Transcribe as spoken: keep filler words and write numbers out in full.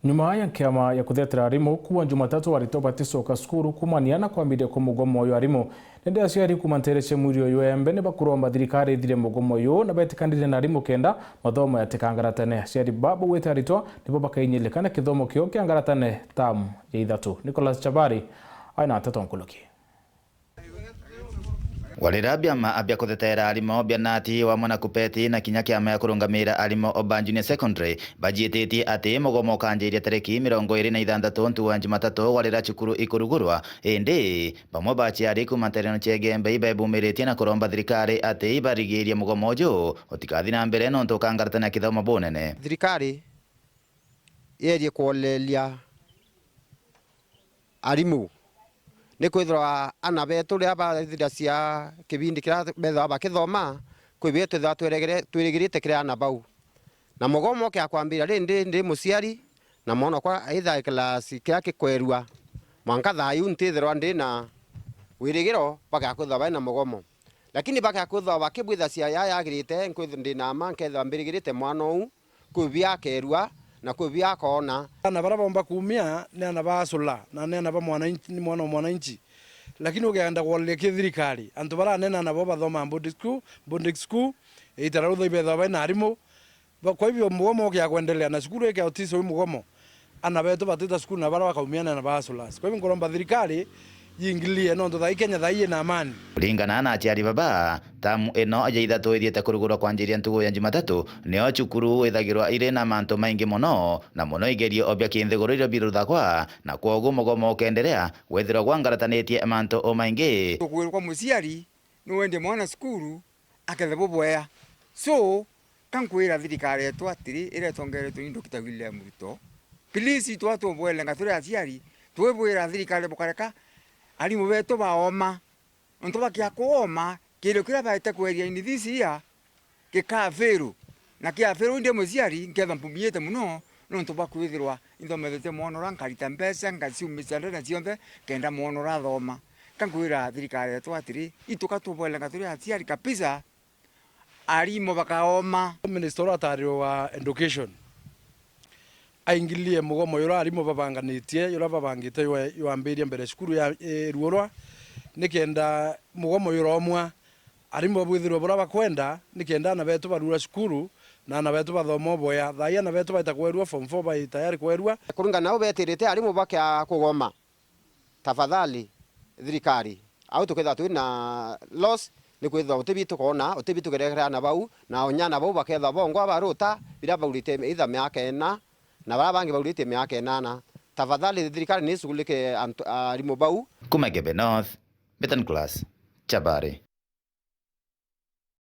Nyuma ya kiama ya kuthetera arimu kuuga Jumatatu aritwa baticoka cukuru kuumania na kwambiria kwa mugomo uyu arimu, nindi aciari kuuma nteere cia Mwirio Iwembe ni bakuromba thirikari ithire mugomo uyu na betikanire na arimu kenda mathomo yatikangaratane. Aciari baba gwite aritwa nibo bakainyilika na kithomo kio kiangaratane tamu ya ithatu. Nicholas Chabari aina nteto nkuluki. Warira biama bia kutheteera arimu bia nati wamwe na KUPPET na kinya kiama ya kurungamira arimu Oba Junior Secondary bajiititie ati mugomo ukanjiria tariki mirongo iri na ithanthatu ntuku ya Jumatatu warira cukuru ikurugurwa. Indi bamwe ba aciari kuuma nteerene cia Igembe ibebumiritie na kuromba thirikari ati ibarigiirie mugomo uju utikathi na mbere nontu ukangaratania kithomo bunene. Thirikari yeerie kwoleria arimu, nikwithirwa ana beetu riria bathira cia kibindi kiria beethirwa bakithoma, kwi bio twithirwa tweregere-, twirigirite kiri ana bau. Na mugomo ukia kwambira rindi ndi muciari, na mwana okwa aitha kilasi kiria kikwerua, mwanka thaa iu ntithirwa ndi na wirigiro bagakwithirwa bai na mugomo. Lakini bagakwithirwa bakibwitha ciaya yagirite, nkwithirwa ndi na mma, nkethirwa mbirigirite mwana uu, kwi bia akerua, na kwi bia akoona. Ana baria baumba kuumia ni ana ba asula, na ni ana ba mwananchi, ni mwana wa mwananchi. Lakini ukienda kwoleria ki thirikari, antu baria anene nabo bathomaa boarding school, boarding school, itara rutha ibethwa bai na arimu. Ba-, kwa hivyo mugomo ukia kwendelea na cukuru ikia utiso wi mugomo, ana betu batita cukuru na baria bakaumiana na ba asula. Kwa hivyo nkuromba thirikari yingilie, nontu thaa ii Kenya thaa ii ina amani. Kuringana na aciari baba, tamu ino ya ithatu ithiite kurugurwa kwanjiria ntuku ya Jumatatu, nio cukuru ithagirwa iri na mantu maingi mono, na mono igerio o bia kinthiguru irio biruthagwa, na kwoguo mugomo ukenderea, wethirwa gwangaratanitie mantu o maingi. Tukwirwa kwa muciari, ni wendie mwana cukuru, akethe bubwea. So, ka nkwira thirikari yetu atiri, iria itongeretwe ni Doctor William Ruto, please, itwa tubwelenga turi aciari, twibwira thirikari bukareka arimu betu baoma. Nontu bakia kuoma, kirio kiria baete kweria in this year gikafiru. Na kiafiru, ndi muciari, nkethwa mpumiite mono, nontu bwa kwithirwa inthomethete mwana uria, nkarita mbeca, ngaciumicia ndene cionthe, kenda mwana uria athoma. Ka nkwira thirikari yetu atiri, ituka tubwelenga turi aciari kabisa, arimu bakaoma. Minister uria atarirwe wa education aingilie mugomo juria arimu babanganitie, juria babangite jwa-, jwambiria mbere cukuru ya, iruurwa, nikenda mugomo juromwa, arimu babwithirwe buria bakwenda, nikenda ana betu barura cukuru, na ana betu bathoma uboya. Thaa ii ana betu baita kwerua, form four bai tayari kwerua. Kuringana na u betirite arimu bakia kugoma, tafadhali thirikari, au tukethirwa twi na loss, ni kwithirwa utibi tukoona, utibi tugerekera ana bau, na onya ana bau bakethirwa bongwa baruta, biria baurite either miaka ina, na baria bangi baurite miaka inana. Tafadhali thirikari ni ishughulike antu, arimu bau. Kuma Igembe North, Betan Class, Chabari.